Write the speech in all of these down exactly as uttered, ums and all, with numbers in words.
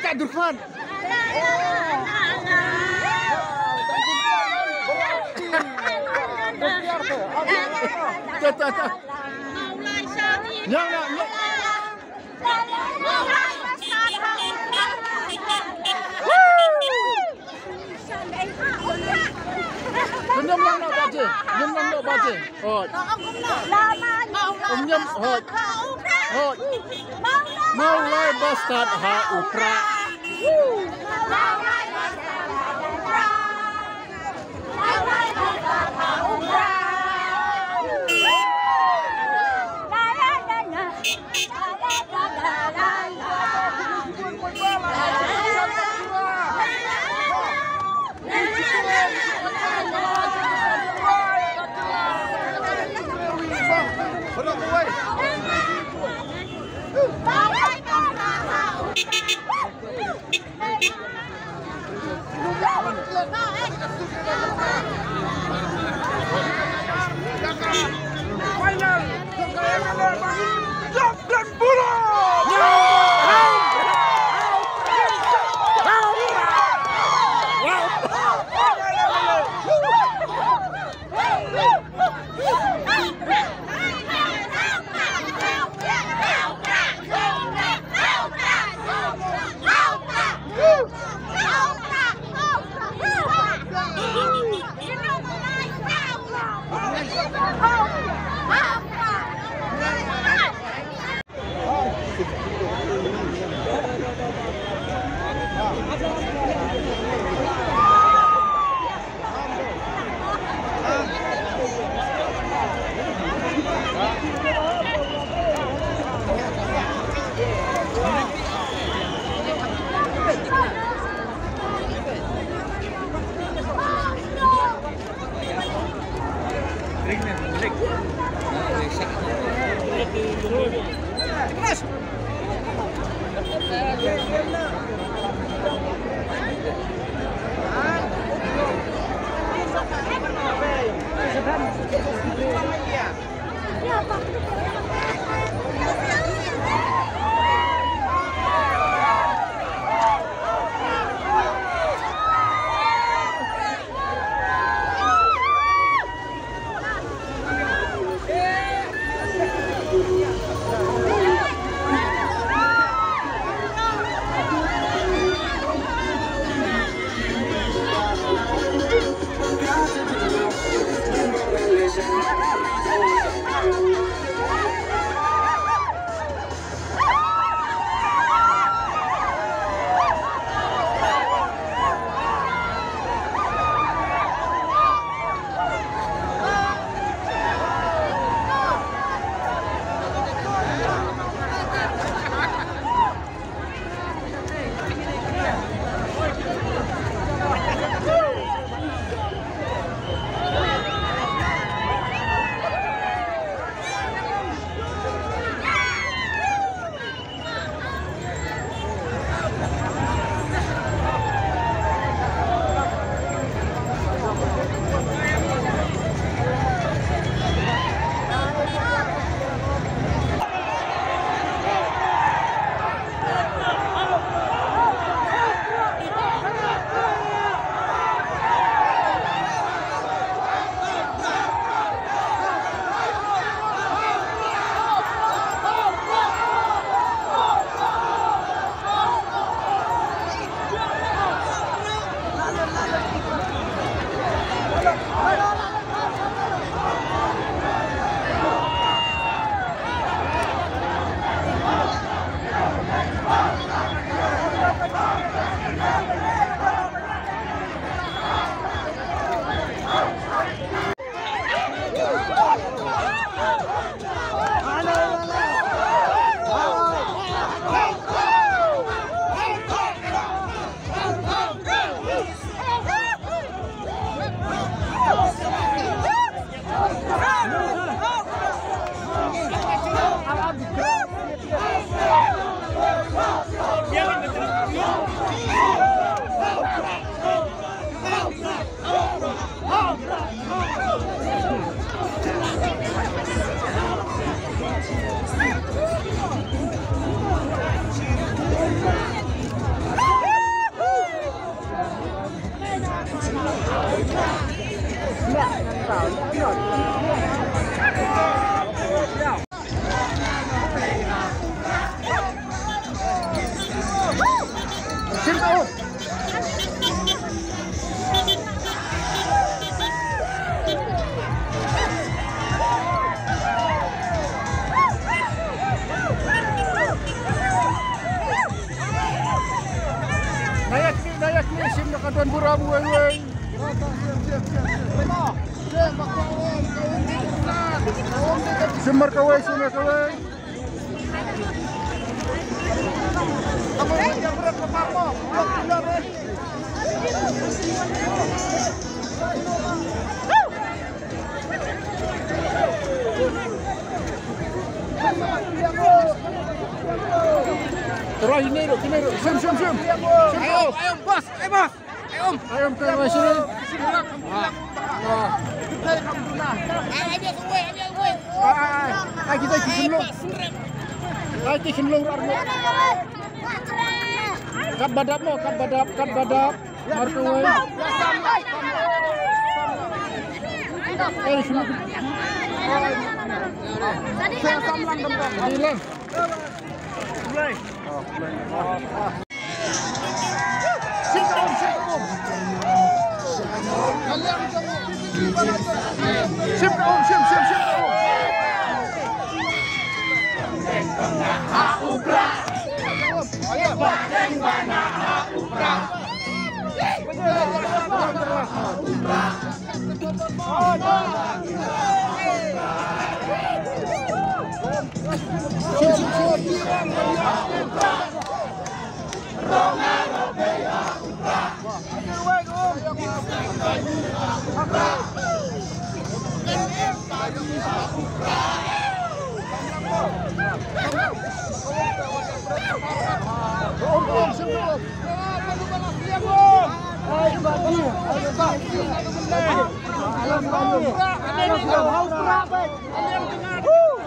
Ka Durfan. Ta, ta, ta. Yang nak, yang. Pynjam lang noh baje, pynjam lang noh baje. Hooid. Pynjam, hooid. Hooid. Mawlai ba stad ha u Prah. Burom wei wei. Shim markawei, shim markawei. Terus ini, Ruk, ini, Ruk. Shim, shim, shim. Shim, ayo, ayo, bos, ayo, bos. Ayo, Om. Ayo, Om, terus ini. Ah. Ah. Ai, ai, ai. Ai, kita, kita dulu. Ai, kita dulu. Kat badap mo, kat badap, kat badap. Markawei. Eh, sini. Bilang. Shim ka um, shim, shim, shim ka um.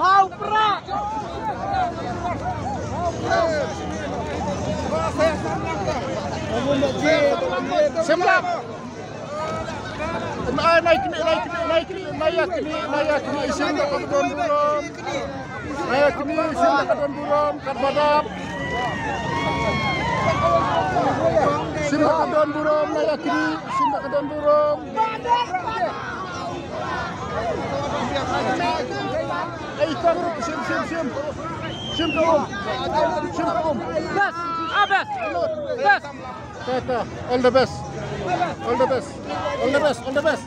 Hau pra. Semlak. Nai, nai kni, nai kni, nai kni, nai ya kni, nai ya kni, shim da ka don burom. Nai ya kni, shim da ka don burom, kat badap. Shim da ka don burom, nai ya kni, shim da ka don burom. Ai, tang, shim, shim, shim. Shim ka um. Shim ka um. Best. Ah, best. Best. Ta, ta. All the best. All the best. All the best. All the best.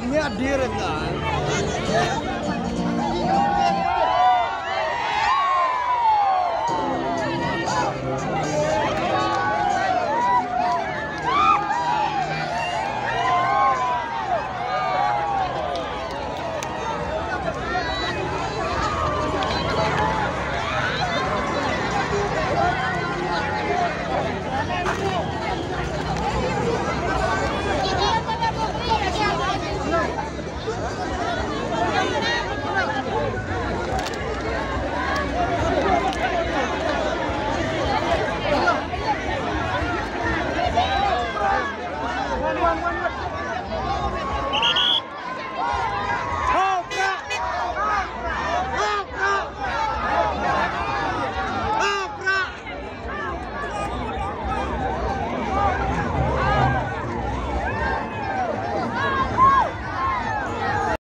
Ini hadir kan?